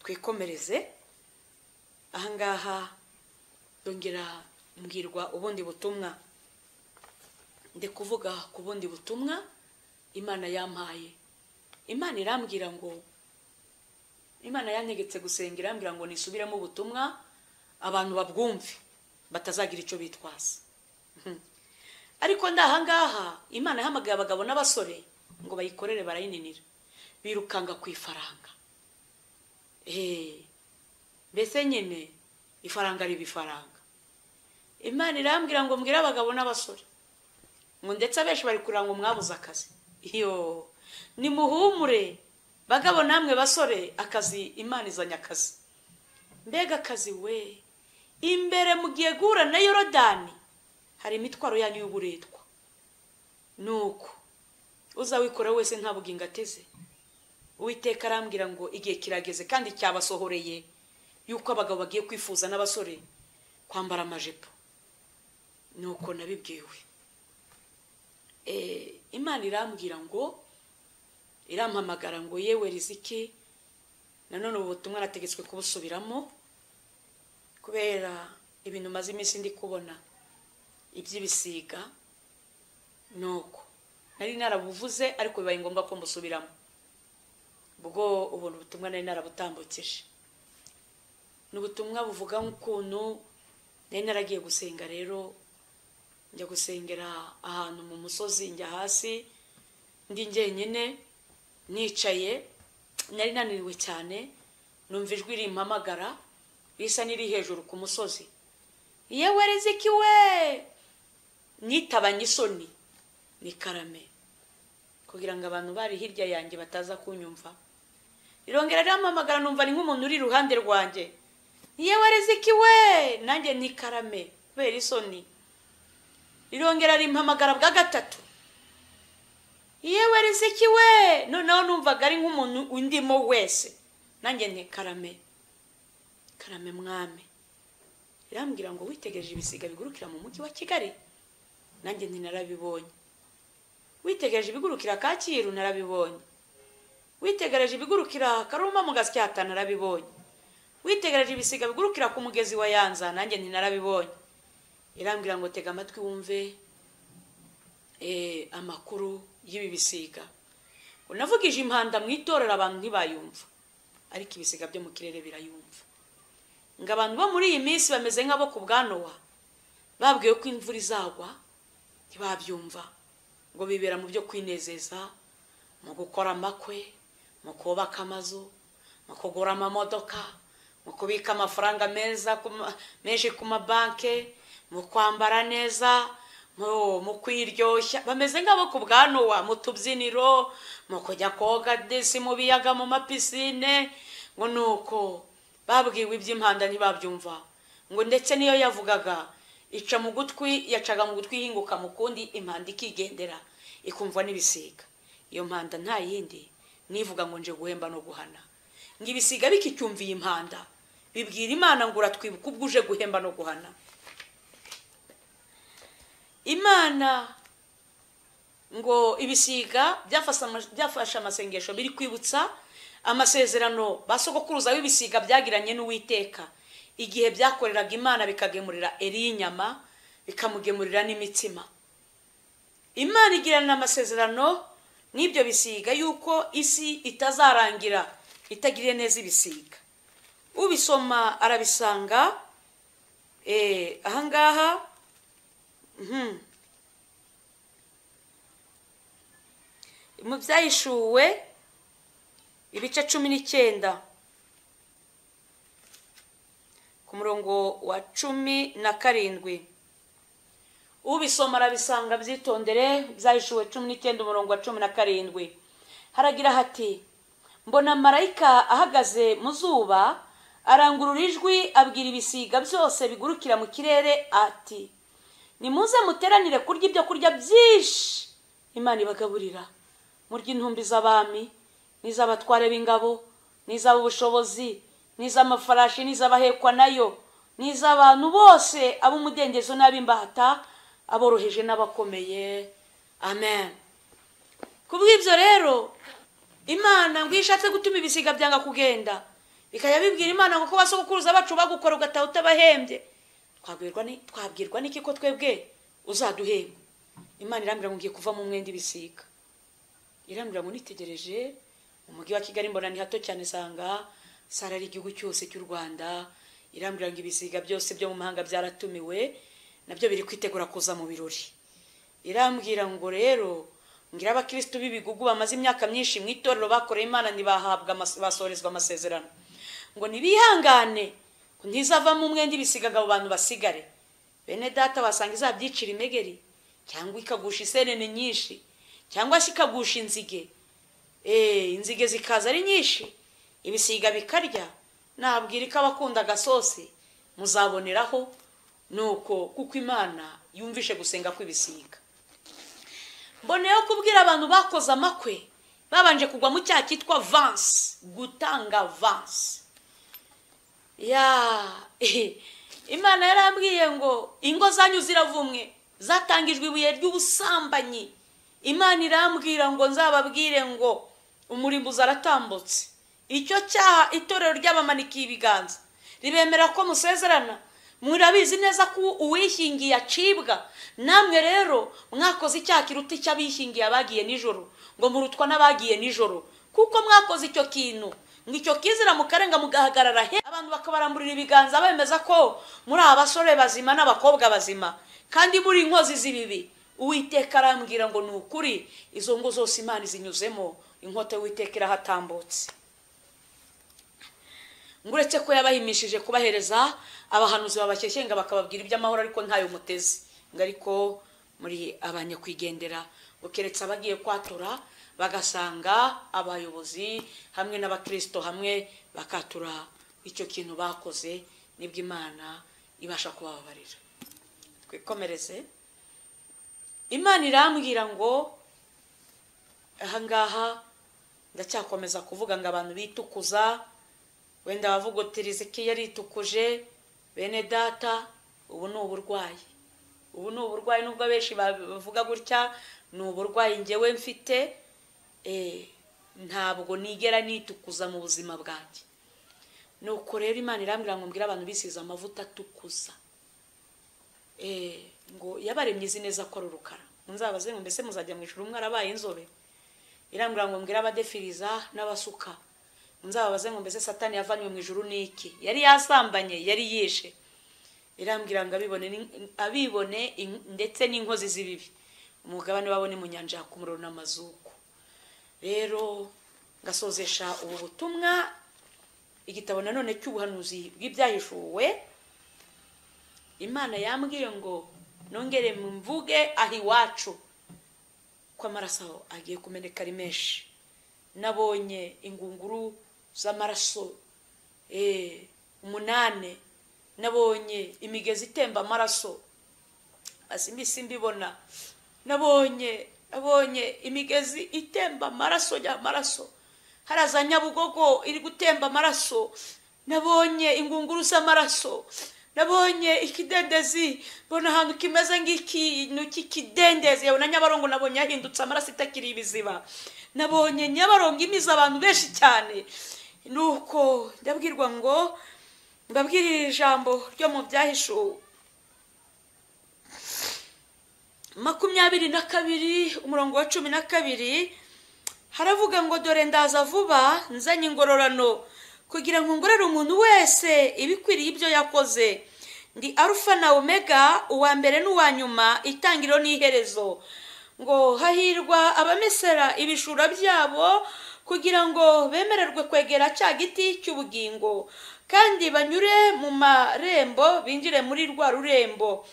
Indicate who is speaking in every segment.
Speaker 1: Twikomereze ahangaha. Ndongera mbwirwa ubundi butumwa, ndi kuvuga ku bundi butumwa Imana yampaye. Imana irambwira ngo, Imana yantegetse gusenga, irambwira ngo nisubiremo ubutumwa abantu babwumve batazagira icyo bitwaza. Ariko ndahangaha Imana yahamagaye abagabo n'abasore ngo bayikorere, barayininira, birukanga ku ifaranga. Mbese nyine ifaranga riba ifaranga. Imana irambwira ngo mbwire abagabo n'abasore ngo ndetse abenshi bari kurira ngo mwabuze akazi. Iyo nimuhumure bagabo namwe basore, akazi Imana izanye akazi. Mbega akazi we! Imbere mugiye guhura na Yorodani hari imitwaro yanyu y'uburetwa. Nuko uzawikora wese nta bugingo ateze. Uwiteka arambwira ngo igihe kirageze kandi cyabasohoreye yuko abagabo bagiye kwifuza n'abasore kwambara amajipo. Nuko nabibwiwe. Imana irambwira ngo, irampamagara ngo yewe Riziki. Nanone ubu butumwa nategetswe kubusubiramo kubera ibintu maze iminsi ndi kubona iby'ibisiga. Nuko nari narabuvuze ariko bibaye ngombwa ko mbusubiramo. Ubwo ubuntu butumwa nari narabutambukije. Ni ubutumwa buvuga nk'ukuntu nari naragiye gusenga. Rero njya gusengera ahantu mu musozi, njya hasi ndi njyenyine nicaye, nari nananiwe cyane, numva ijwi rimpamagara risa n'iri hejuru ku musozi. Yewe Riziki we! Nitabanye isoni ni karame kugira ngo abantu bari hirya yanjye bataza kunyumva. Rirongera rirampamagara, numva ni nk'umuntu uri iruhande rwanjye. Yewe Riziki we! Nanjye ni karame kubera isoni. Rirongera rimpamagara bwa gatatu. Yewe Riziki we! Noneho numvaga ari nk'umuntu undimo wese. Nanjye ni karame. Karame mwami. Irambwira ngo witegereje ibisiga bigurukira mu mujyi wa Kigali? Nanjye nti narabibonye. Witegereje ibigurukira Kacyiru? Narabibonye. Witegereje ibigurukira Karuma mu Gasyata? Narabibonye. Witegereje ibisiga bigurukira ku mugezi wa Yanza? Nanjye nti narabibonye. Irambwira ngo tega amatwi wumve amakuru y'ibi bisiga. Unavugije impanda mu itorero abantu ntibayumva, ariko ibisiga byo mu kirere birayumva. Ngo abantu bo muri iyi minsi bameze nk'abo ku bwa Nowa, babwiwe ko imvura izagwa ntibabyumva, ngo bibera mu byo kwinezeza, mu gukora amakwe, mu kubaka amazu, mu kugura amamodoka, mu kubika amafaranga meza menshi ku mabanke, mu kwambara neza, mu kwiryoshya. Bameze nk'abo ku bwa Nowa, mu tubyiniro, mu kujya koga desi mu biyaga, mu mapisine. Ngo nuko babwiwe iby'impanda ntibabyumva, ngo ndetse niyo yavugaga ica mu gutwi, yacaga mu gutwi ihinguka mu kundi, impanda ikigendera ikumvwa n'ibisiga. Iyo mpanda nta yindi nivuga ngo nje guhemba no guhana. Ngo ibisiga bikicyumviye impanda bibwira Imana ngo uratwibuka ubwo uje guhemba no guhana. Imana ngo ibisiga byafashe amasengesho biri kwibutsa amasezerano basogokuruza w'ibisiga byagiranye n'Uwiteka igihe byakoreraga Imana, bikagemurira Eliya inyama, bikamugemurira n'imitsima. Imana igirana amasezerano n'ibyo bisiga yuko isi itazarangira itagiriye neza ibisiga. Ubisoma arabisanga ahangaha. Mu byahishuwe ibice 19 ku murongo wa 17. Ubisoma arabisanga, byitondere. Byahishuwe 19 umurongo wa 17. Haragira hati: mbona marayika ahagaze mu zuba, arangurura ijwi abwira ibisiga byose bigurukira mu kirere ati: nimuze muteranire kurya ibyo kurya byinshi Imana ibagaburira, murya intumbi z'abami n'iz'abatware b'ingabo n'iz'ab'ubushobozi n'iz'amafarashi n'iz'abahekwa nayo n'iz'abantu bose, ab'umudendezo n'ab'imbata, aboroheje n'abakomeye. Amen. Kubw'ibyo rero Imana ngo ishatse gutuma ibisiga byanga kugenda, Bikajya bibwira Imana ngo ko basogokuruza bacu bagukora ugataha utabahembye, twabwirwa n'iki ko twebwe uzaduhemba? Imana irambwira ngo ngiye kuva mu mwenda ibisiga. Irambwira ngo nitegereje umujyi wa Kigali mbona ni hato cyane, sanga sara ari igihugu cyose cy'u Rwanda. Irambwira ngo ibisiga byose byo mu mahanga byaratumiwe, nabyo biri kwitegura kuza mu birori. Irambwira ngo rero ngira abakristo b'ibigugu bamaze imyaka myinshi mu itorero bakoreye Imana ntibahabwa basorezwa amasezerano, ngo nibihangane ntizava mu mwenda ibisiga ngo abo bantu basigare. Bene data basanga izabyicira imegeri, cyangwa ikagusha isenene nyinshi, cyangwa se ikagusha inzige. Inzige zikaza ari nyinshi, ibisiga bikarya. Nabwira ko abakunda agasosi muzaboneraho, nuko kuko Imana yumvishe gusenga kw'ibisiga. Mboneyeho kubwira abantu bakoze amakwe babanje kugwa mu cyaha cyitwa vanse, gutanga vanse. Ya Imana yarambwiye ngo ingo zanyu ziravumwe, zatangijwe ibuye ry'ubusambanyi. Imana irambwira ngo nzababwire ngo umurimbuzi aratambutse. Icyo cyaha itorero ry'abamanikiye ibiganza ribemera ko musezerana. Murabizi neza ko uwishingiye acibwa. Namwe rero mwakoze icyaha kiruta icy'abishingiye abagiye nijoro, ngo murutwa n'abagiye nijoro, kuko mwakoze icyo kintu. Ngo icyo kizira mukarenga mugahagarara he, abantu bakabaramburira ibiganza bemeza ko muri abasore bazima n'abakobwa bazima, kandi muri inkozi z'ibibi. Uwiteka arambwira ngo ni ukuri izo ngo zose Imana izinyuzemo, inkota y'Uwiteka irahatambutse. Nguretse ko yabahimishije kubahereza abahanuzi babashyeshyenga bakababwira iby'amahoro, ariko ntayo muteze, ngo ariko muri abanyakwigendera, ukeretse abagiye kwatura bagasanga abayobozi hamwe n'abakristo hamwe bakatura icyo kintu bakoze, nibwo Imana ibasha kubababarira. Twikomereze. Imana irambwira ngo ahangaha ndacyakomeza kuvuga ngo abantu bitukuza, wenda bavuga uti Riziki yaritukuje. Bene data, ubu ni uburwayi, ubu ni uburwayi, nubwo abenshi bavuga gutya, ni uburwayi ngewe mfite. Ntabwo nigera nitukuza mu buzima bwanjye. Nuko rero Imana irambwira ngo mbwire abantu bisize amavuta atukuza, ngo yabaremye izi neza ko ari urukara. Nzabaze ngo mbese muzajya mu ijuru mwarabaye inzobe? Irambwira ngo mbwire abadefiriza n'abasuka, nzababaze ngo mbese Satani yavanywe mu ijuru niki? Yari yasambanye, yari yishe. Irambwira ngo abibone ndetse n'inkozi z'ibibi, umugabane wabo ni mu nyanja yaka umuriro n'amazuku. Rero ngasozesha ubu butumwa, igitabo nanone cy'ubuhanuzi bw'ibyahishuwe. Imana yambwiye ngo nongere mvuge aho iwacu ko amaraso agiye kumeneka ari menshi. Nabonye ingunguru z'amaraso 8, nabonye imigezi itemba amaraso, simbibona. Nabonye imigezi itemba amaraso y'amaraso, haraza Nyabugogo iri gutemba amaraso. Nabonye ingunguru z'amaraso, nabonye ikidendezi, mbona ahantu kimeze nk'ikintu cy'ikidendezi. Yabona Nyabarongo nabonye yahindutse amaraso itakiri ibiziba. Nabonye Nyabarongo imiza abantu benshi cyane. Nuko ndabwirwa ngo mbabwirire ijambo ryo mu byahishuwe 22 umurongo wa 12, haravuga ngo dore ndaza vuba nzanye ingororano, kugira ngo ngorere umuntu wese ibikwiriye ibyo yakoze. Ndi Alfa na Omega, uwa mbere n'uwa nyuma, itangiriro n'iherezo. Ngo hahirwa abamesera ibishura byabo, kugira ngo bemererwe kwegera cya giti cy'ubugingo, kandi banyure mu marembo binjire muri rwa rurembo.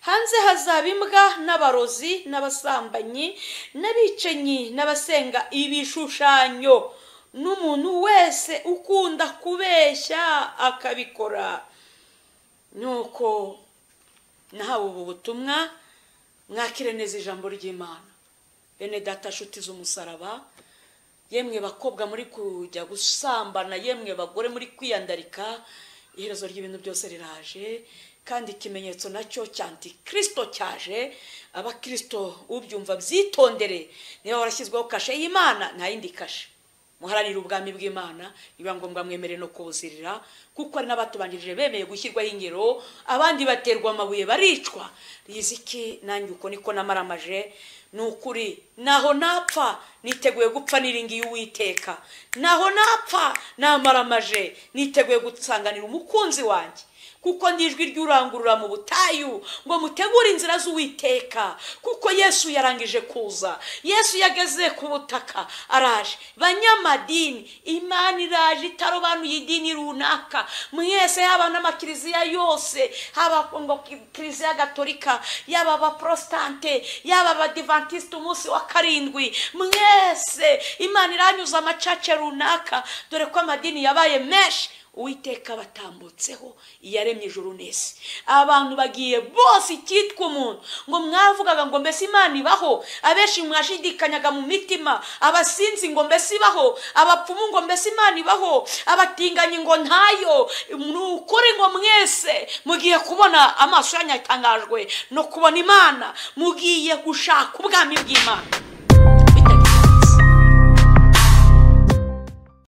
Speaker 1: Hanze hazaba imbwa n'abarozi n'abasambanyi n'abicanyi n'abasenga ibishushanyo, n'umuntu wese ukunda kubeshya akabikora. Nuko nahawe ubu butumwa, mwakire neza ijambo ry'Imana. Bene data nshuti z'umusaraba, yemwe bakobwa muri kujya gusambana, yemwe bagore muri kwiyandarika, iherezo ry'ibintu byose riraje, kandi ikimenyetso nacyo cya antikristo cyaje. Abakristo ubyumva byitondere, niba warashyizweho kashe y'Imana nta yindi kashe. Muharanire ubwami bw'Imana, niba ngombwa mwemere no kubuzirira, kuko ari n'abatubanjirije bemeye gushyirwaho ingero, abandi baterwa amabuye baricwa. Riziki nanjye uko niko namaramaje, ni ukuri naho napfa niteguye gupfa niringiye Uwiteka, naho napfa namaramaje niteguye gusanganira umukunzi wanjye, kuko ndijwi ry'urangurura mu butayu ngo mutegure inzira z'Uwiteka, kuko Yesu yarangije kuza. Yesu yageze ku butaka araje. Banyamadini, Imana iraje itarobanuye idini runaka, mwese haba n'amakiliziya yose, haba ngo kiliziya gatolika, yaba abaprotestante, yaba abadivantisite umunsi wa karindwi, mwese Imana iranyuza amacace runaka, dore ko amadini yabaye menshi. Uwiteka batambutseho iyaremye ijuru n'isi. Abantu bagiye bose icyitwa umuntu, ngo mwavugaga ngo mbese Imana ibaho, abenshi mwashidikanyaga mu mitima, abasinzi ngo mbese ibaho, abapfumu ngo mbese Imana ibaho, abatinganyi ngo ntayo. Ni ukuri ngo mwese mugiye kubona amaso yanyu atangajwe no kubona Imana, mugiye gushaka ubwami bw'Imana.